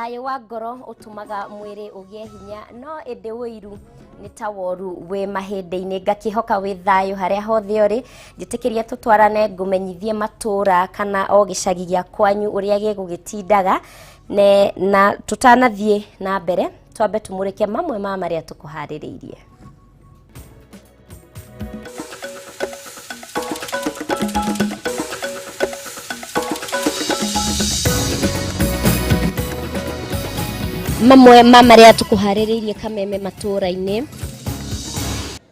Thayũ wa ngoro ũtũmaga mwĩrĩ ũgĩe hinya, no ĩndĩ ũiru nĩ ta woru wĩ mahĩndĩ-inĩ. Ngakĩhoka wĩ thayũ harĩa hothe ũrĩ. Njĩtĩkĩria tũtwarane ngũmenyithie matũra kana o gĩcagi gĩa kwanyu ũrĩa gĩgũgĩtindaga. Na tũtanathiĩ na mbere twambe tũmũrĩke mamwe ma marĩa tũkũharĩrĩirie. Mamwe ma marĩa tũkũharĩrĩirie kameme matũra-inĩ.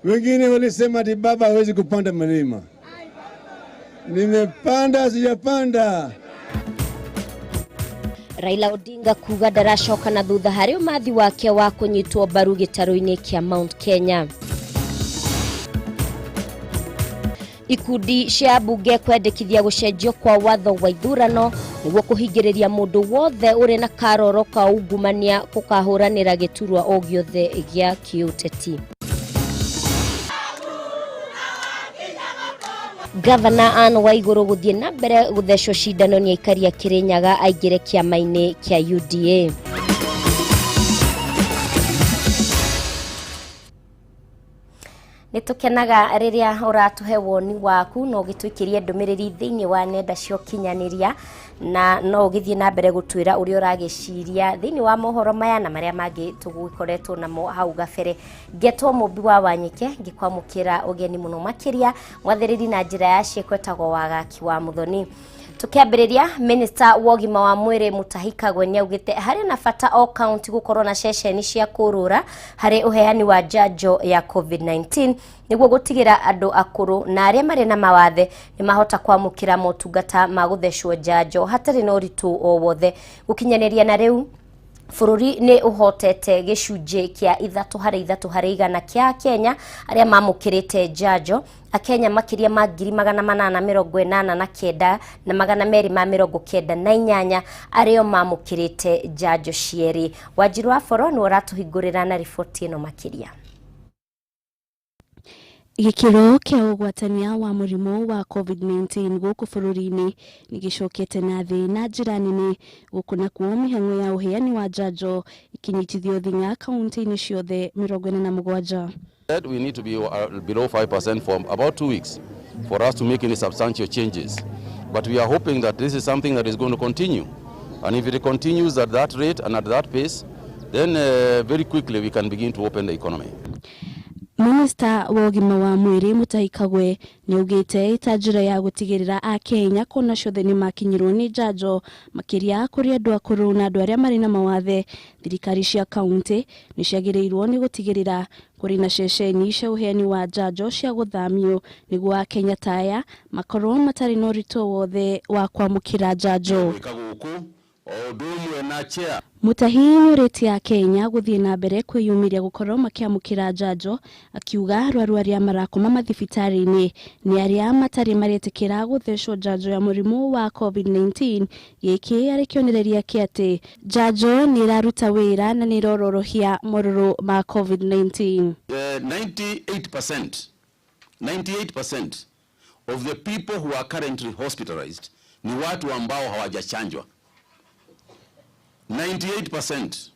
Wengine walisema ati baba hawezi kupanda mlima. Nimepanda, sijapanda. Raila Odinga kuga ndaracoka na thutha harĩ ũmathi wake wa kũnyitwo mbaru gĩtarũ-inĩ kĩa Mount Kenya. Ikundi cia mbunge kwendekithia gũcenjio kwa watho wa ithurano nĩguo kũhingĩrĩria mũndũ wothe ũrĩ na karoro ka ungumania gũkahũranĩra gĩturwa o gĩothe gĩa kĩũteti. Gavana Anne Waiguru gũthiĩ na mbere gũthecwo cindano nĩ aikari a Kĩrĩnyaga aingĩre kĩama-inĩ kĩa UDA. Nĩ tũkenaga rĩrĩa ũratũhe woni waku na ũgĩtũikĩrie ndũmĩrĩri thĩinĩ wa nenda cia ũkinyanĩria, na no ũgĩthiĩ na mbere gũtwĩra ũrĩa ũragĩciria thĩinĩ wa mohoro maya na marĩa mangĩ tũgũkoretwo namo hau gabere. Ngetwo Mũmbi wa Wanyike, ngĩkwamũkĩra ũgeni mũno makĩria mwathĩrĩri na njĩra ya ciĩko etagwo Wagaki wa Mũthoni. Tukiambĩrĩria, Minister wa ũgima wa mwĩrĩ Mutahi Kagwe nĩaugĩte harĩ na bata o county gũkorwo na ceceni cia kũrũra harĩ ũheani wa njanjo ya COVID-19 nĩguo gũtigĩra andũ akũrũ na arĩa marĩ na mawathe nĩ mahota kwamũkĩra motungata ma gũthecwo njanjo hatarĩ na ũritũ o wothe. Gũkinyanĩria na rĩu bũrũri nĩ ũhotete gĩcunjĩ kĩa 3 harĩ 3 harĩ igana kĩa Kenya arĩa mamũkĩrĩte njanjo. Akenya makĩria ma 889,298 arĩo mamũkĩrĩte njanjo cierĩ. Wanjiru wa Boro nĩwe ũratũhingũrĩra na riboti ĩno makĩria. Gĩkĩro kĩa ũgwatania wa mũrimũ wa COVID-19 gũkũ bũrũri-inĩ nĩ gĩcokete na thĩ na njĩra nene, gũkũ nakuo mĩhang'o ya ũheani wa njanjo ikinyitithio thing'a kaunti-inĩ ciothe 47. We need to be below 5% for about 2 weeks for us to make any substantial changes. But we are hoping that this is something that is going to continue. And if it continues at that rate and at that pace, then very quickly we can begin to open the economy. Minista wa ũgima wa mwĩrĩ Mutahi Kagwe nĩaugĩte ĩta njĩra ya gũtigĩrĩra akenya kona ciothe nĩ makinyĩrwo nĩ njanjo, makĩria kũrĩ andũ akũrũ na andũ arĩa marĩ na mawathe, thirikari cia kaunti nĩ ciagĩrĩirwo nĩ gũtigĩrĩra kũrĩ na ceceni cia ũheani wa njanjo cia gũthamio nĩguo akenya ta aya makorwo matarĩ na ũritũ wothe wa kwamũkĩra njanjo. Mutahi nĩũrĩtie akenya gũthiĩ na mbere kwĩyumĩria gũkorwo makĩamũkĩra njanjo, akiuga arwaru arĩa marakoma mathibitarĩ-inĩ nĩ arĩa matarĩ maretĩkĩra gũthecwo njanjo ya mũrimũ wa COVID-19, gĩkĩ arĩ kĩonereria kĩa atĩ njanjo nĩ ĩraruta wĩra na nĩ ĩrororohia morũrũ ma COVID-19. 98%, 98% of the people who are currently hospitalized ni watu ambao hawajachanjwa. 98%.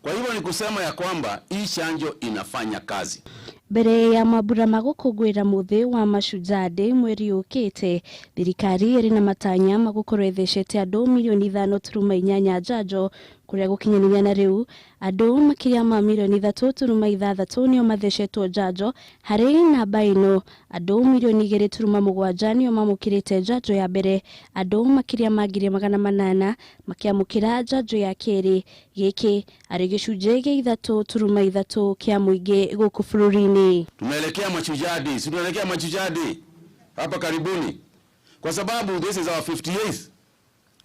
Kwa hivyo ni kusema ya kwamba hii chanjo inafanya kazi. Mbere ya mambura ma gũkũngũĩra mũthĩ wa Mashujaa Day mweri ũkĩte, thirikari ĩrĩ na matanya ma gũkorwo ĩthecete andũ mirioni 5.8 njanjo, kũrĩa gũkinyanĩria na rĩu andũ makĩria ma mirioni 3.6 nĩo mathecetwo njanjo. Harĩ namba ĩno, andũ mirioni 2.7 nĩo mamũkĩrĩte njanjo ya mbere, andũ makĩria ma 800,000 makĩamũkĩra njanjo ya kerĩ, gĩkĩ arĩ gĩcunjĩ gĩa 3.3 kĩa mũingĩ gũkũ bũrũri-inĩ. Tunaelekea Mashujaa Day, si tunaelekea Mashujaa Day hapa karibuni, kwa sababu this is our 58th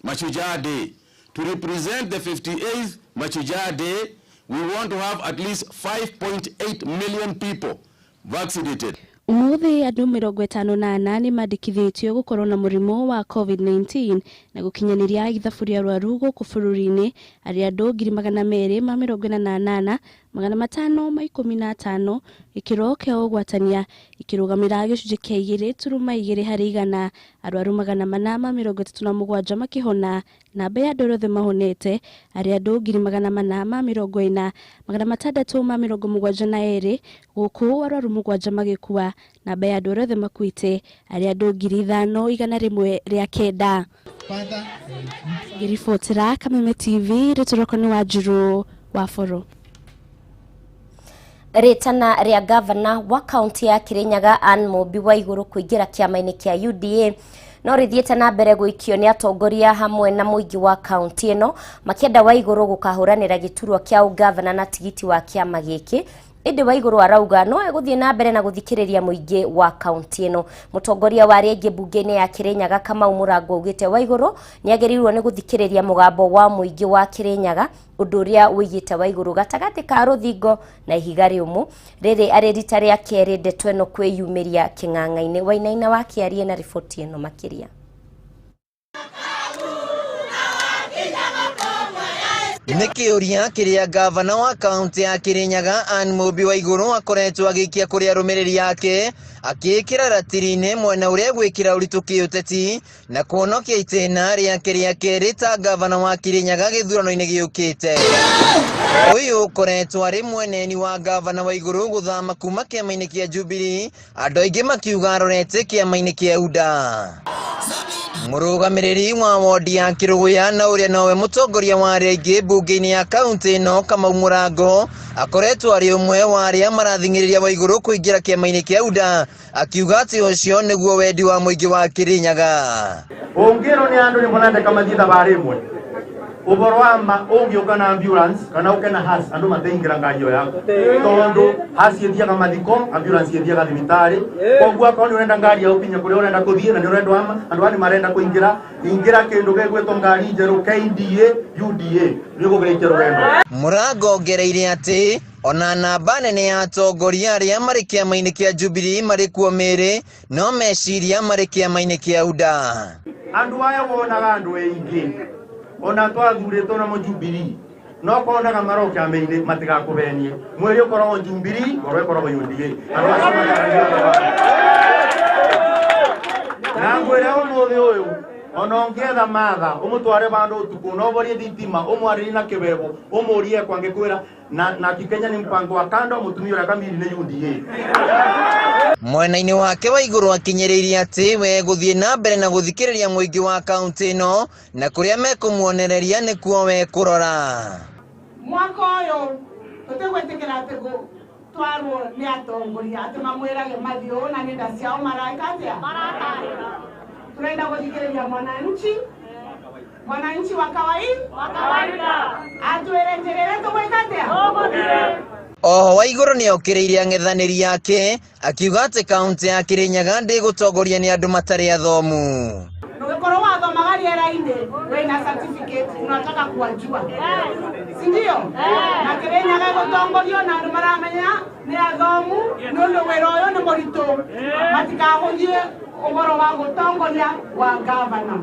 Mashujaa Day. To represent the 58th Mashujaa Day, we want to have at least 5.8 million people vaccinated. Ũmũthĩ andũ 54 nĩ mandĩkithĩtio gũkorwo na mũrimũ wa COVID-19, na gũkinyanĩria ithabu rĩa arwaru gũkũ bũrũri-inĩ arĩ andũ 248,000. 515 gĩkĩro kĩa ũgwatania ikĩrũgamĩra gĩcunjĩ kĩa 2.2 harĩ igana. Arwaru 437 makĩhona. Namba ya andũ othe mahonete arĩ andũ 440 672 gũkũ arwaru 7 magĩkua. Namba ya andũ othe makuĩte arĩ andũ 5109. Ngĩribotera Kameme TV rĩtũroko nĩ Wanjiru wa Boro. Rĩtana rĩa gavana wa kaunti ya Kirinyaga Anne Mumbi Waiguru kũingĩra kĩama-inĩ kĩa UDA no rĩthiĩte na mbere gũikio nĩ atongoria hamwe na mũingĩ wa kaunti ĩno makĩenda Waiguru gũkahũranĩra gĩturwa kĩa ũgavana na tigiti wa kĩama gĩkĩ. Ĩndĩ Waiguru arauga no egũthiĩ na mbere na gũthikĩrĩria mũingĩ wa kaunti ĩno. Mũtongoria wa arĩa aingĩ mbunge-inĩ ya Kirinyaga Kamau Mũrango augĩte Waiguru nĩagĩrĩirwo nĩ gũthikĩrĩria mũgambo wa mũingĩ wa Kirinyaga, ũndũ ũrĩa ũigĩte Waiguru gatagatĩ ka rũthingo na ihiga rĩũmũ. Rĩrĩ arĩ rita rĩa kerĩ ndeto ĩno kwĩyumĩria kĩng'ang'a-inĩ. Wainaina wa Kĩarie na riboti ĩno makĩria. Nĩ kĩũria kĩrĩa gavana wa kaunti ya Kirinyaga Anne Mumbi Waiguru akoretwo agĩikia kũrĩ arũmĩrĩri ake akĩĩkĩra ratiri-inĩ mwena ũrĩa gwĩkĩra ũritũ kĩũteti na kũhonokia itĩna rĩake rĩa kerĩ ta gavana wa Kirinyaga gĩthurano-inĩ gĩũkĩte. Ũyũ ũkoretwo arĩ mweneni wa gavana Waiguru gũthama kuma kĩama-inĩ kĩa Jubilee, andũ aingĩ makiuga arorete kĩama-inĩ kĩa UDA. Mũrũgamĩrĩri wa wodi ya Kĩrũgũya na ũrĩa nowe mũtongoria wa arĩa aingĩ mbunge-inĩ ya kaunti ĩno Kamau Mũrango akoretwo arĩ ũmwe wa arĩa marathing'ĩrĩria Waiguru kũingĩra kĩama-inĩ kĩa UDA, akiuga atĩ ũcio nĩguo wendi wa mũingĩ wa Kirinyaga. Ũngĩrwo nĩ andũ nĩ mũrandĩka mathiĩ thabarĩ ĩmwe ũhoro wa ma ũngĩũka na ambulance kana ũke na hearse andũ mataingĩra ngari ĩyo yaku tondũ hearse ĩthiaga mathiko, ambulance ĩthiaga thibitarĩ. Koguo akorwo nĩ ũrenda ngari ya ũkinye kũrĩa ũrenda kũthiĩ na nĩ ũrenda andũ aya nĩ marenda kũingĩra, ingĩra kĩndũ gĩgwĩtwo ngari njerũ KDA UDA nĩ ũgũgĩrĩkia rũgendo. Mũrango ongereire atĩ ona namba nene ya atongoria arĩa marĩ kĩama-inĩ kĩa Jubilee marĩ kuo mĩĩrĩ no meciria marĩ kĩama-inĩ kĩa UDA. Andũ aya wonaga andũ aingĩ ona twathurĩtwo na Jubilee no konaga maroka kĩama-inĩ matigakũhenie mwĩrĩ ũkoragwo Jubilee ngoro ĩkoragwo UDA. Andũ acio mataragia na ngwĩre ũmũthĩ ũyũ ona ũngĩetha matha ũmũtware vandũ ũtukũ na ũborie thitima ũmwarĩrie na kĩwebo ũmũrie kwangĩkwĩra na Kikenya ni mpango wa kando mũtumia ũrĩa kamiri nĩ UDA. Mwena-inĩ wake Waiguru akinyĩrĩirie atĩ we gũthiĩ na mbere na gũthikĩrĩria mũingĩ wa kaunti ĩno na kũrĩa mekũmuonereria nĩkuo we kũrora. Mwaka ũyũ tũtigwĩtĩkĩra atĩ gũtwarwo nĩ atongoria atĩ mamwĩrage mathiĩ ũũ na nenda ciao mareka atĩa maratarĩra. Tunaenda gũthikĩrĩria mwananchi, mwananchi wa kawaida atwĩre njĩra ĩrĩa tũgwĩka atĩa. Oho Waiguru nĩ okĩrĩire ang'ethanĩri ake akiuga atĩ kaunti ya Kirinyaga ndĩgũtongoria nĩ andũ matarĩ athomu. Ũgĩkorwo wathomaga rĩera-inĩ wĩna certificate unataka kuwajua, si ndio? Na Kirinyaga ĩgũtongorio na andũ maramenya nĩ athomu nĩ ũndũ wĩra ũyũ nĩ mũritũ, matikahũthie ũhoro wa gũtongoria wa gavana.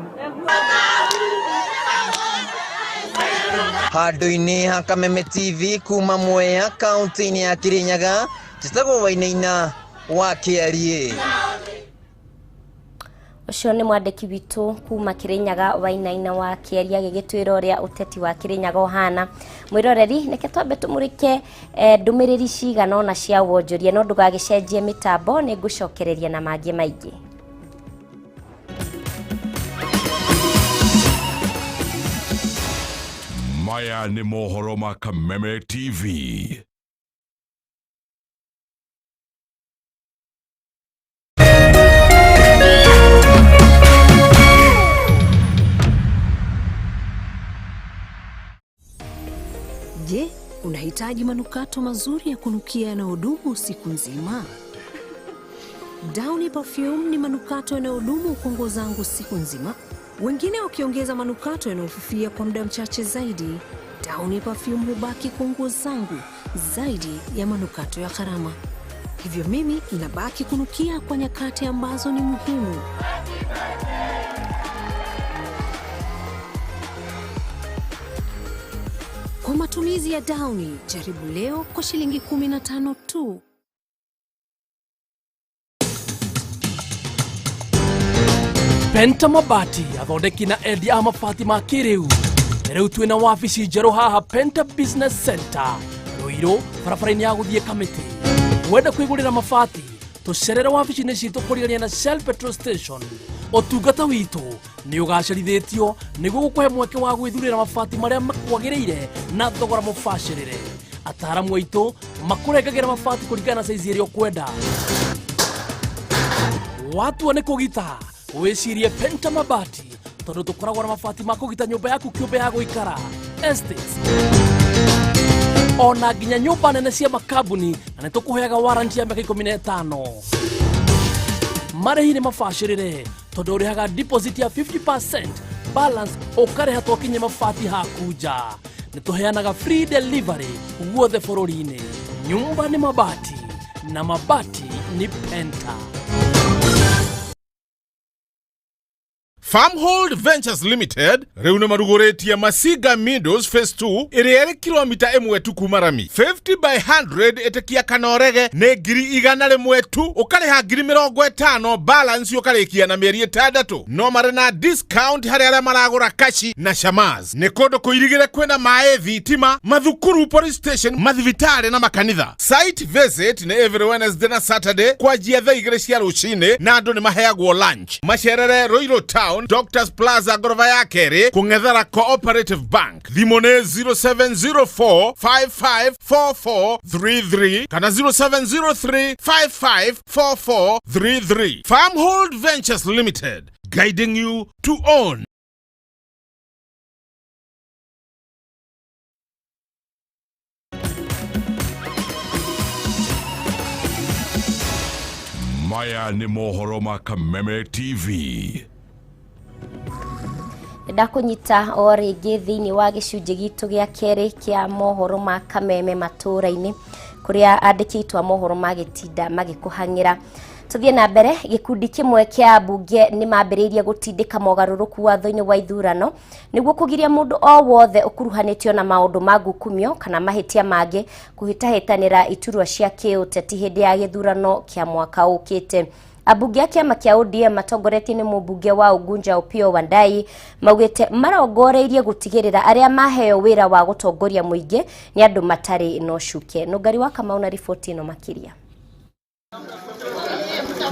Handũ-inĩ ha Kameme TV kuma Mwea kaunti-inĩ ya Kirinyaga, njĩtagwo Wainaina wa Kĩariĩ. Ũcio nĩ mwandĩki witũ kuma Kirinyaga Wainaina wa Kĩarie agĩgĩtwĩra ũrĩa ũteti wa Kirinyaga ũhana. Mwĩroreri, reke twambe tũmũrĩke ndũmĩrĩri cigana ũna cia wonjoria no ndũgagĩcenjie mĩtambo, nĩ ngũcokereria na mangĩ maingĩ. Maya ni mohoro ma Kameme TV. Je, unahitaji manukato mazuri ya kunukia yanayodumu siku nzima? Downy Perfume ni manukato yanayodumu kwa nguo zangu siku nzima. Wengine wakiongeza manukato yanayofifia kwa muda mchache zaidi. Downy Perfume hubaki kwa nguo zangu zaidi ya manukato ya gharama. Hivyo mimi nabaki kunukia kwa nyakati ambazo ni muhimu. Kwa matumizi ya Downy, jaribu leo kwa shilingi 15 tu. Penta Mabati athondeki na endia a mabati ma kĩrĩu. Rĩu twĩna wabici njerũ haha Penta Business Center, Ruiru, barabara-inĩ ya gũthiĩ Kamĩtĩ. Wenda kwĩgũrĩra mabati, tũcerere wabici-inĩ citũ kũrigania na Shell Petrol Station. Ũtungata witũ nĩ ũgacĩrithĩtio nĩguo gũkũhe mweke wa gwĩthurĩra mabati marĩa makwagĩrĩire na thogora mũbacĩrĩre. Ataaramu aitũ makũrengagĩra mabati kũringana na saizi ĩrĩa ũkwenda. Watua nĩ kũgita, wĩcirie Penta Mabati, tondũ tũkoragwo na mabati ma kũgita nyũmba yaku kĩũmbe ya gũikara, estates, ona nginya nyũmba nene cia makambuni, na nĩ tũkũheaga warranty ya mĩaka 15. Marĩhi nĩ mabacĩrĩre tondũ ũrĩhaga deposit ya 50%, balance ũkarĩha twakinye mabati haku nja. Nĩ tũheanaga free delivery guothe bũrũri-inĩ. Nyumba nĩ mabati na mabati nĩ Penta. Farmhold Ventures Limited rĩu nĩ marugũrĩtie Masiga Meadows Phase 2 ĩrĩa ĩrĩ kilomita 1 tu kuma rami. 50 by 100 ĩtĩkia kana ũrege nĩ 100,000 tu, ũkarĩha 50,000, balance ũkarĩkia na mĩeri 6. No marĩ na discount harĩ arĩa maragũra kashi na shamas. Nĩ kũndũ kũirigĩre, kwĩna maĩ, thitima, mathukuru, police station, mathibitarĩ na makanitha. Site visit nĩ every Wednesday na Saturday kwanjia thaa 2 cia rũcinĩ, na andũ nĩ maheagwo lunch. Macerere Ruiru Town, Doctors Plaza, ngoroba ya kerĩ kũng'ethera Cooperative Bank. Thimũ nĩ 0704 554433 kana 0703 554433. Farmhold Ventures Limited, guiding you to own. Maya nĩ mohoro ma Kameme TV. Ndakũnyita o rĩngĩ thĩinĩ wa gĩcunjĩ gitũ gĩa kerĩ kĩa mohoro ma Kameme matũũra-inĩ, kũrĩa andĩki aitũ a mohoro magĩtinda magĩkũhang'ĩra. Tũthiĩ na mbere. Gĩkundi kĩmwe kĩa ambunge nĩ mambĩrĩirie gũtindĩka mogarũrũku watho-inĩ wa ithurano nĩguo kũgiria mũndũ o wothe ũkuruhanĩtio na maũndũ ma ngukumio kana mahĩtia mangĩ kũhĩtahĩtanĩra iturwa cia kĩũteti hĩndĩ ya gĩthurano kĩa mwaka ũkĩte. Ambunge a kĩama kĩa ODM matongoretie nĩ mũmbunge wa Ugunja Opiyo Wandayi maugĩte marongoreirie gũtigĩrĩra arĩa maheo wĩra wa gũtongoria mũingĩ nĩ andũ matarĩ na ũcuke. Nũngari wa Kamau na riboti ĩno makĩria.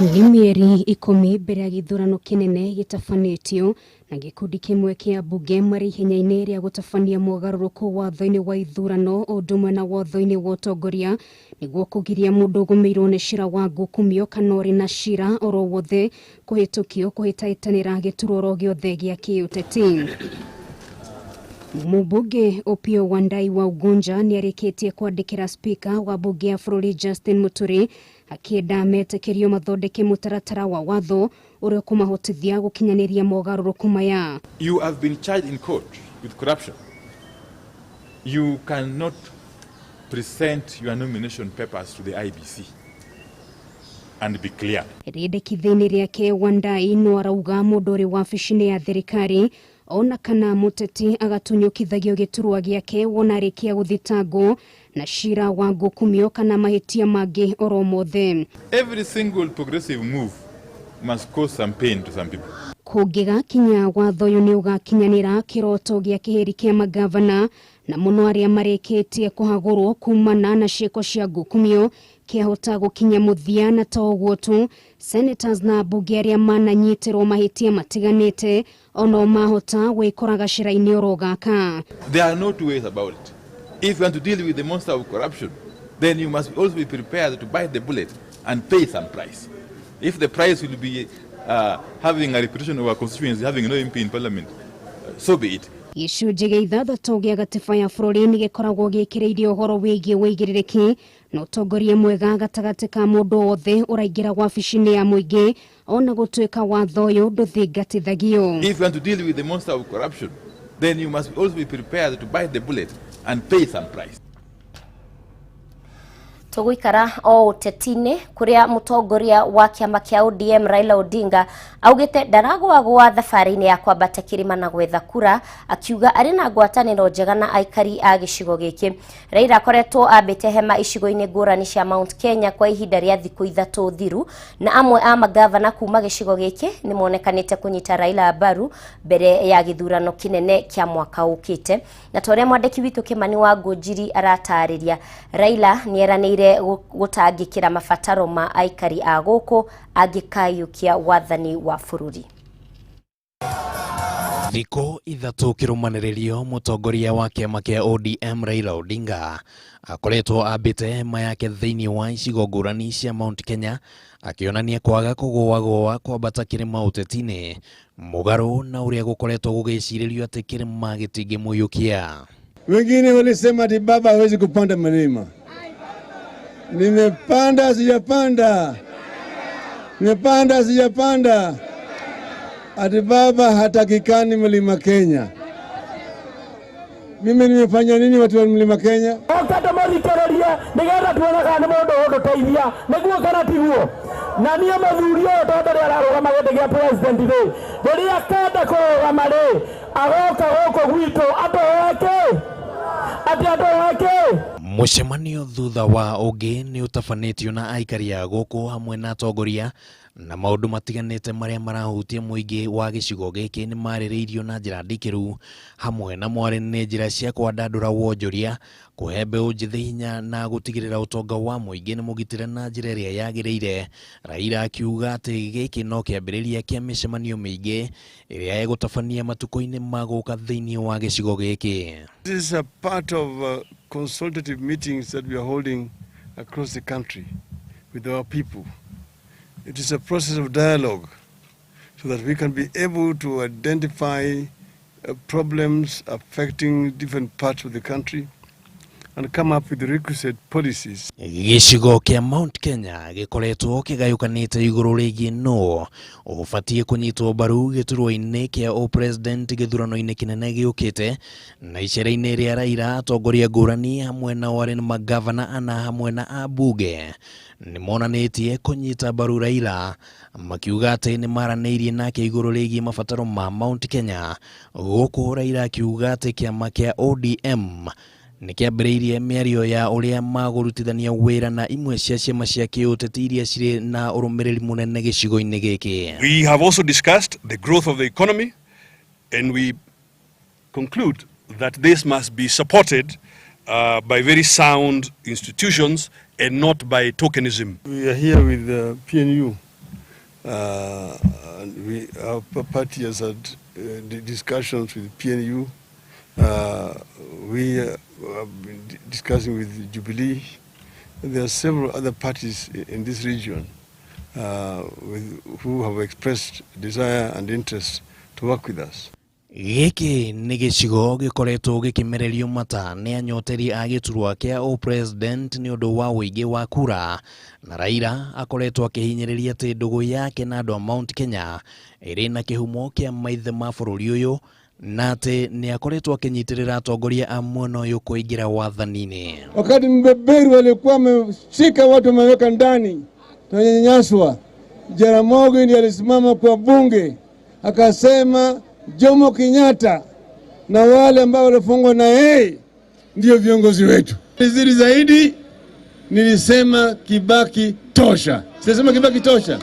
Nĩ mĩeri 10 mbere ya gĩthurano kĩnene gĩtabanĩtio, na gĩkundi kĩmwe kĩa mbunge marĩ ihenya-inĩ rĩa gũtabania mogarũrũku watho-inĩ wa ithurano o ũndũ ũmwe na watho-inĩ wa ũtongoria nĩguo kũgiria mũndũ ũgũmĩirwo nĩ cira wa ngukumio kana ũrĩ na cira oro wothe kũhĩtũkio kũhĩtahĩtanĩra gĩturwa oro gĩothe gĩa kĩũteti. Mũmbunge Opiyo Wandayi wa Ugunja nĩ arĩkĩtie kwandĩkĩra spika wa mbunge ya bũrũri Justin Muturi akĩenda metĩkĩrio mathondeke mũtaratara wa watho ũrĩa ũkũmahotithia gũkinyanĩria mogarũrũku maya. You have been charged in court with corruption. You cannot present your nomination papers to the IEBC and be clear. Rĩendekithia-inĩ rĩake, Wandayi no arauga mũndũ ũrĩ wabici-inĩ ya thirikari ona kana mũteti agatunyũkithagio gĩturwa gĩake wona arĩkia gũthitangwo na cira wa ngukumio kana mahĩtia mangĩ oro mothe. Every single progressive move must cause some pain to some people. Kũngĩgakinya watho ũyũ nĩ ũgakinyanĩra kĩroto gĩa kĩhĩri kĩa magavana na mũno arĩa marĩkĩtie kũhagũrwo kumana na ciĩko cia ngukumio kĩahota gũkinya mũthia. Na to ũguo tu, senators na ambunge arĩa mananyitĩrwo mahĩtia matiganĩte ono mahota gwĩkora gacĩra-inĩ oro gaka. There are no two ways about it. If you want to deal with the monster of corruption, then you must also be prepared to bite the bullet and pay some price. If the price will be having a reputation of our constituency having no MP in parliament, so be it. Gĩcunjĩ gĩa ithathatũ gĩa gatiba ya bũrũri nĩ gĩkoragwo gĩkĩrĩirie ũhoro wĩgiĩ wĩigĩrĩrĩki na ũtongoria mwega gatagatĩ ka mũndũ wothe ũraingĩra wabici-inĩ ya mũingĩ, ona gũtuĩka watho ũyũ ndũthingatithagio. If you want to deal with the monster of corruption, then you must also be prepared to bite the bullet and pay some price. Tũgũikara o ũteti-inĩ, kũrĩa mũtongoria wa kĩama kĩa ODM Raila Odinga augĩte ndaragũagũa thabarĩ-inĩ ya kwambata kĩrĩma na gwetha kura, akiuga arĩ na ngwatanĩro njega na aikari a gĩcigo gĩkĩ. Raila akoretwo ambĩte hema icigo-inĩ ngũrani cia Mount Kenya kwa ihinda rĩa thikũ 3 thiru, na amwe a magavana kuma gĩcigo gĩkĩ nĩ monekanĩte kũnyita Raila mbaru mbere ya gĩthurano kĩnene kĩa mwaka ũkĩte. Na ta ũrĩa mwandĩki witũ Kĩmani wa Ngũnjiri aratarĩria, Raila nĩeranĩire gũtangĩkĩra mabataro ma aikari a gũkũ angĩkayũkia wathani wa bũrũri. Thikũ 3 kĩrũmanĩrĩrio, mũtongoria wa kĩama kĩa ODM Raila Odinga akoretwo ambĩte hema yake thĩinĩ wa icigo ngũrani cia Mount Kenya, akĩonania kwaga kũgũagũa kwambata kĩrĩma ũteti-inĩ, mũgarũ na ũrĩa gũkoretwo gũgĩcirĩrio atĩ kĩrĩma gĩtingĩmũiyũkia. Wengine walisema ati baba hawezi kupanda mlima. Nimepanda sijapanda, nimepanda sijapanda. Ati baba hatakikani mlima Kenya. Mimi nimefanya nini watu wa mlima Kenya? Okata mathikererie nigetha tuone kana nĩ mũndũ ũgũtũteithia, nĩguo kana tiguo. Na niĩ mũthuri ũyũ tondũ rĩrĩa ararũgama gĩtĩ gĩa president rĩ, rĩrĩa akenda kũrũgama rĩ, agoka gũkũ gwitũ atũhe kĩ? Atĩ atũhe kĩ? Mũcemanio thutha wa ũngĩ nĩ ũtabanĩtio na aikari a gũkũ hamwe na atongoria, na maũndũ matiganĩte marĩa marahutia mũingĩ wa gĩcigo gĩkĩ nĩ marĩrĩirio na njĩra ndikĩru, hamwe na mwarĩ nĩ njĩra cia kwandandũra wonjoria, kũhe mbeũ njĩthĩ hinya na gũtigĩrĩra ũtonga wa mũingĩ nĩ mũgitĩre na njĩra ĩrĩa yagĩrĩire. Raila akiuga atĩ gĩkĩ no kĩambĩrĩria kĩa mĩcemanio mĩingĩ ĩrĩa ĩgũtabania matukũ-inĩ ma gũka thĩinĩ wa gĩcigo gĩkĩ. This is a part of consultative meetings that we are holding across the country with our people. It is a process of dialogue so that we can be able to identify problems affecting different parts of the country and come up with the requisite policies. Gĩcigo kĩa Mount Kenya gĩkoretwo kĩgayũkanĩte igũrũ rĩgiĩ nũ ũbatiĩ kũnyitwo mbaru gĩturwa-inĩ kĩa ũpresident gĩthurano-inĩ kĩnene gĩũkĩte, na icera-inĩ rĩa Raila atongoria ngũrani hamwe na arĩa nĩ magavana ana hamwe na ambunge nĩ monanĩtie kũnyita mbaru Raila, makiuga atĩ nĩ maranĩirie nake igũrũ rĩgiĩ mabataro ma Mount Kenya, gũkũ Raila akiuga atĩ kĩama kĩa ODM nĩ kĩambĩrĩirie mĩario ya ũrĩa magũrutithania wĩra na imwe cia ciama cia kĩũteti iria cirĩ na ũrũmĩrĩri mũnene gĩcigo-inĩ gĩkĩ. We have also discussed the growth of the economy, and we conclude that this must be supported by very sound institutions and not by tokenism. We are here with the PNU. And our party has had discussions with PNU. We have been discussing with Jubilee. There are several other parties in this region who have expressed desire and interest to work with us. Gĩkĩ nĩ gĩcigo gĩkoretwo gĩkĩmererio mata nĩ anyoteri a gĩturwa kĩa ũpresident nĩ ũndũ wa ũingĩ wa kura, na Raila akoretwo akĩhinyĩrĩria atĩ ndũgũ yake na andũ a Mount Kenya ĩrĩ na kĩhumo kĩa maithe ma bũrũri ũyũ, na atĩ nĩ akoretwo akĩnyitĩrĩra atongoria a mwena ũyũ kũingĩra wathani-inĩ. Wakati mbeberu walikuwa wameshika watu wameweka ndani, tunanyanyaswa, Jaramogi ndiye alisimama kwa bunge akasema Jomo Kenyatta na wale ambao walifungwa na yeye ndio viongozi wetu. Nilizidi zaidi, nilisema Kibaki tosha. Sisema Kibaki tosha.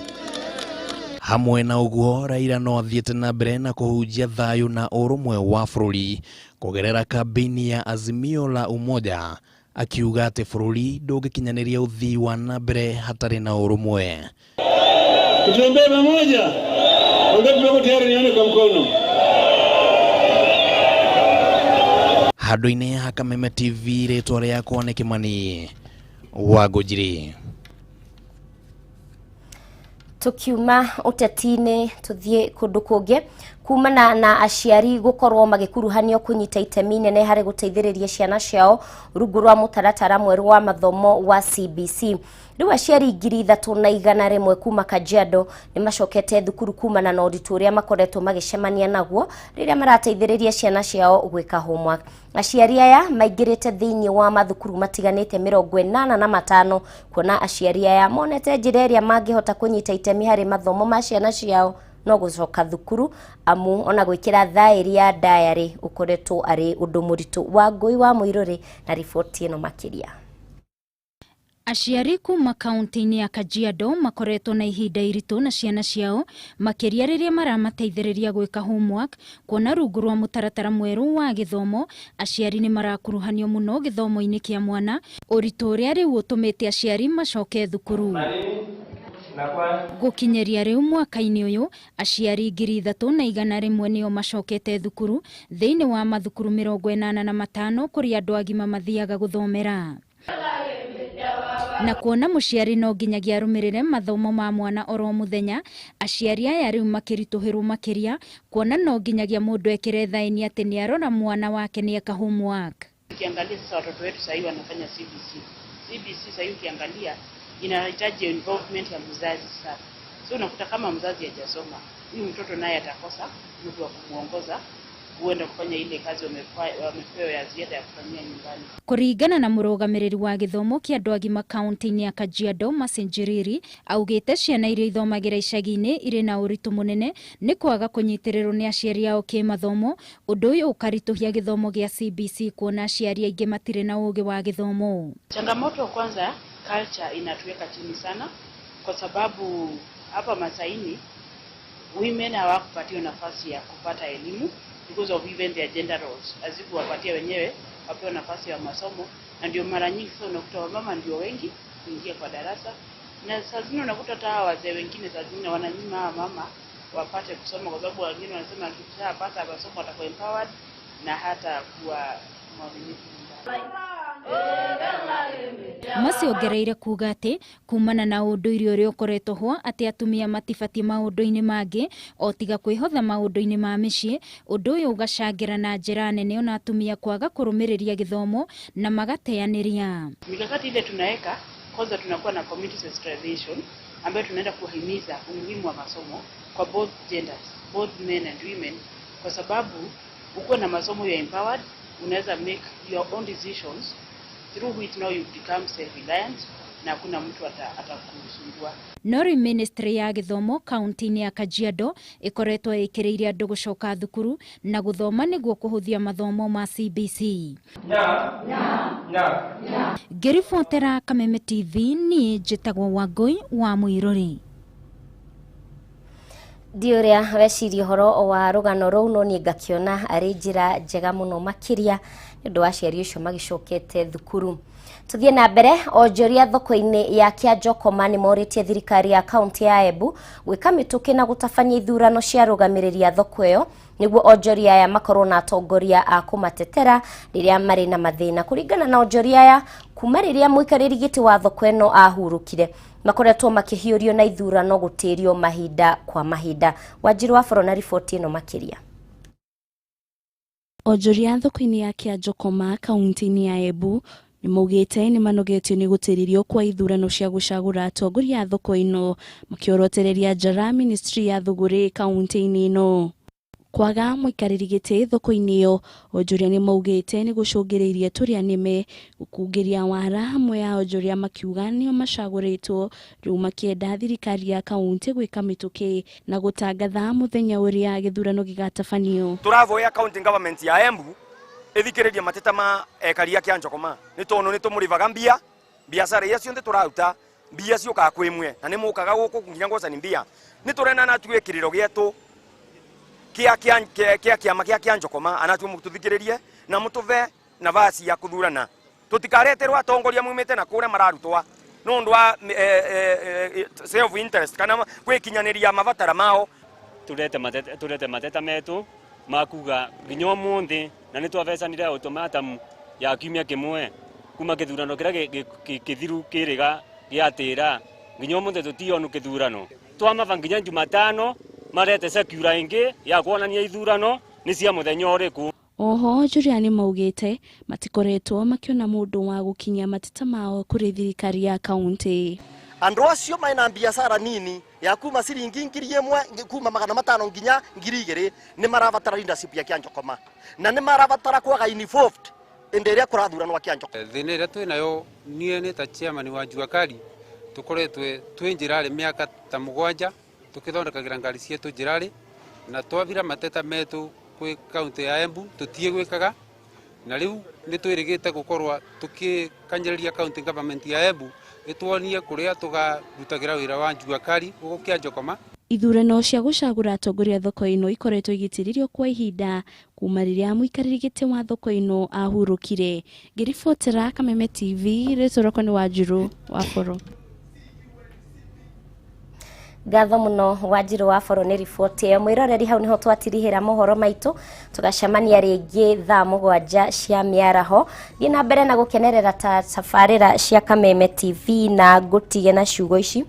Hamwe na ũguo, Raila no athiĩte na mbere na kũhunjia thayũ na ũrũmwe wa bũrũri kũgerera kambĩini ya Azimio la Umoja, akiuga atĩ bũrũri ndũngĩkinyanĩria ũthii wa na mbere hatarĩ na ũrũmwe. Tutembee pamoja. Wangapi wako tayari nione kwa mkono? Handũ-inĩ ha Kameme TV, rĩtwa rĩakwa nĩ Kĩmani wa Ngũnjiri. Tukiuma ũteti-inĩ tuthiĩ kũndũ kũngĩ, kumana na aciari gũkorwo magĩkuruhanio kũnyita itemi nene harĩ gũteithĩrĩria ciana ciao rungu rwa mũtaratara mwerũ wa mathomo wa CBC. Rĩu aciari 3,100 kuma Kajiado nĩ macokete thukuru kumana na ũritũ ũrĩa makoretwo magĩcemania naguo rĩrĩa marateithĩrĩria ciana ciao gwĩka homework. Aciari aya maingĩrĩte thĩinĩ wa mathukuru matiganĩte 85 kuona aciari aya monete njĩra ĩrĩa mangĩhota kũnyita itemi harĩ mathomo ma ciana ciao no gũcoka thukuru amu ona gwĩkĩra thaĩri ya diary ũkoretwo arĩ ũndũ mũritũ. Wangũi wa Mũirũrĩ na riboti ĩno makĩria. Aciari kuma kaunti-inĩ ya Kajiado makoretwo na ihinda iritũ na ciana ciao makĩria rĩrĩa maramateithĩrĩria gwĩka homework kuona rungu rwa mũtaratara mwerũ wa gĩthomo aciari nĩ marakuruhanio mũno gĩthomo-inĩ kĩa mwana, ũritũ ũrĩa rĩu ũtũmĩte aciari macoke thukuru. Gũkinyĩria rĩu mwaka-inĩ ũyũ aciari 3,100 nĩo macokete thukuru thĩinĩ wa mathukuru 85 kũrĩa andũ agima mathiaga gũthomera. Na kuona mũciari no nginyagia arũmĩrĩre mathomo ma mwana oro mũthenya, aciari aya rĩu makĩritũhĩrwo makĩria kuona no nginyagia mũndũ ekĩre thaĩni atĩ nĩarora mwana wake nĩeka homework. Ukiangalia sasa watoto wetu sasa hivi wanafanya CBC. CBC sasa hivi ukiangalia inahitaji involvement ya mzazi sana. So unakuta kama mzazi hajasoma, huyu mtoto naye atakosa mtu wa kumuongoza huenda kufanya ile kazi wamepewa ya ziada ya kufanyia nyumbani. Kuringana na mũrũgamĩrĩri wa gĩthomo kĩa andũ agima kaunti-inĩ ya Kajiado Mercy Njiriri, augĩte ciana iria ithomagĩra icagi-inĩ irĩ na ũritũ mũnene nĩ kwaga kũnyitĩrĩrwo nĩ aciari ao kĩmathomo, ũndũ ũyũ ũkaritũhia gĩthomo gĩa CBC kuona aciari aingĩ matirĩ na ũgĩ wa gĩthomo. Changamoto kwanza, culture inatuweka chini sana kwa sababu hapa Masaini women hawakupatiwa nafasi ya kupata elimu because of even their gender roles, hazikuwapatia wenyewe wapewa nafasi ya masomo, na ndio mara nyingi sasa unakuta wamama ndio wengi kuingia kwa darasa, na saa zingine unakuta hata wazee wengine saa zingine wananyima hawa mama wapate kusoma kwa sababu wengine wanasema akishapata masomo atakuwa empowered na hata kuwa mwaminifu. Mercy ongereire kuga atĩ kumana na ũndũire ũrĩa ũkoretwo ho atĩ atumia matibatiĩ maũndũ-inĩ mangĩ o tiga kwĩhotha maũndũ-inĩ ma mĩciĩ, ũndũ ũyũ ũgacangĩra na njĩra nene ona atumia kwaga kũrũmĩrĩria gĩthomo na magateanĩria. Mikakati ile tunaweka, kwanza tunakuwa na community sensitization ambayo tunaenda kuhimiza umuhimu wa masomo kwa both genders, both men and women, kwa sababu ukiwa na masomo you are empowered, unaweza make your own decisions through which now you become self-reliant na hakuna mtu atakusumbua. Nori ministry ya gĩthomo kaunti-inĩ ya Kajiado ĩkoretwo ĩkĩrĩire andũ gũcoka thukuru na gũthoma nĩguo kũhũthia mathomo ma CBC. Ngĩribotera Kameme TV niĩ njĩtagwo Wangũi wa Mũirũrĩ. Ndi ũrĩa weciria ũhoro wa rũgano rũu no niĩ ngakĩona arĩ njĩra njega mũno makĩria nĩ ũndũ wa aciari ũcio magĩcokete thukuru. Tuthiĩ na mbere, onjoria thoko-inĩ ya Kĩanjokoma nĩ morĩtie thirikari ya kaunti ya Embu gwĩka mĩtũkĩ na gũtabania ithurano cia arũgamĩrĩri a thoko ĩyo nĩguo onjoria aya makorwo na atongoria a kũmatetera rĩrĩa marĩ na mathĩna. Kũringana na onjoria aya, kuma rĩrĩa mũikarĩri gĩtĩ wa thoko ĩno ahurũkire makoretwo makĩhiũrio na ithurano gũtĩrio mahinda kwa mahinda. Wanjiru wa Boro na riboti ĩno makĩria. Onjoria thoko-inĩ ya Kĩanjokoma kaunti-inĩ ya Embu nĩmaugĩte nĩmanogetio nĩ gũtĩrĩrio kwa ithurano cia gũcagũra atongoria a thoko ĩno makĩorotereria njara ministry ya thũgũrĩ kaunti-inĩ ĩno. Kwaga mũikarĩri gĩtĩ thoko-inĩ ĩyo, onjoria nĩmaugĩte nĩ gũcũngĩrĩirie tũrĩa nĩme gũkungĩria wara hamwe ya onjoria makiuga nĩo macagũrĩtwo rĩu makĩenda thirikari ya kaunti gwĩka mĩtũkĩ na gũtangatha mũthenya ũrĩa gĩthurano gĩgatabanio. Tũravoya county government ya Embu ĩthikĩrĩrie mateta ma ekari a Kĩanjokoma nĩ tondũ nĩ tũmũrĩvaga mbia biacara iria cionthe tũraruta mbia ciũkaga kwĩ mwe na nĩ mũkaga gũkũ nginya ngocani mbia nĩ tũrenda na tuĩ kĩrĩro gĩetũ kia kiama kia Kĩanjokoma anatuĩ mũtũthikĩrĩrie na mũtũve nafasi ya kũthurana tũtikareterwo atongoria mumĩte na kũrĩa mararutwa nĩ ũndũ wa self interest kana gwĩkinyanĩria mabatara mao. Turete mateta metu makuga nginya ũmũthĩ na nĩ twabecanire ultimatum ya kiumia kĩmwe kuma gĩthurano kĩrĩa gĩthiru kĩrĩga gĩatĩra nginya ũmũthĩ tũtionu gĩthurano twamaba nginya Jumatano marete secura ĩngĩ ya kuonania ithurano nĩ cia mũthenya ũrĩkũ. Oho onjoria nĩ maugĩte matikoretwo makĩona mũndũ wa gũkinyia mateta mao kũrĩ thirikari ya kaunti. Andu acio mena biacara nini ya kuma ciringi 1000 kuma 500 nginya 2000 ni marabatara leadership ya Kianjokoma na ni marabatara kwaga involved indi iria kurathuranwa Kianjokoma. Thina iria twi nayo nie ni ta chairman wa Jua Kali tukoretwe twi njirari miaka ta 7 tukithondekagira ngari cietu njirari na twavira mateta metu kwi kaunti ya Embu tutie gwikaga na riu ni twirigite gukorwa tukikanjiriria county government ya Embu ituonie kuria tugarutagira wira wa Jua Kali guku Kianjokoma. Ithurano cia gucagura atongoria thoko ino ikoretwo igitiririo kwa ihinda kuma riria muikarĩri gĩtĩ wa thoko ino ahurũkire. Ngĩribotera Kameme TV, rĩtwa rĩakwa nĩ Wanjiru wa Boro. Ngatho muno Wanjiru wa Boro nĩ riboti ĩyo. Mwĩroreri hau niho twatirihĩra mohoro maitũ, tũgacemania rĩngĩ thaa 7 cia mĩaraho. Thiĩ na mbere na gũkenerera ta tabarĩra cia Kameme TV na ngũtige na ciugo ici: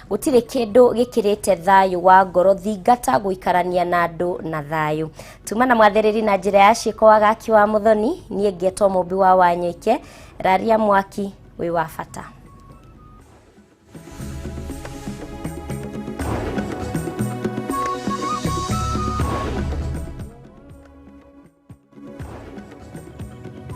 gũtirĩ kĩndũ gĩkĩrĩte thayũ wa ngoro, thingata gũikarania na andũ na thayũ. Tuma na mwathĩrĩri na njĩra ya ciĩko Wagaki wa Mũthoni, niĩ ngetwo Mũmbi wa Wanyoike. Raria mwaki wĩ wa bata.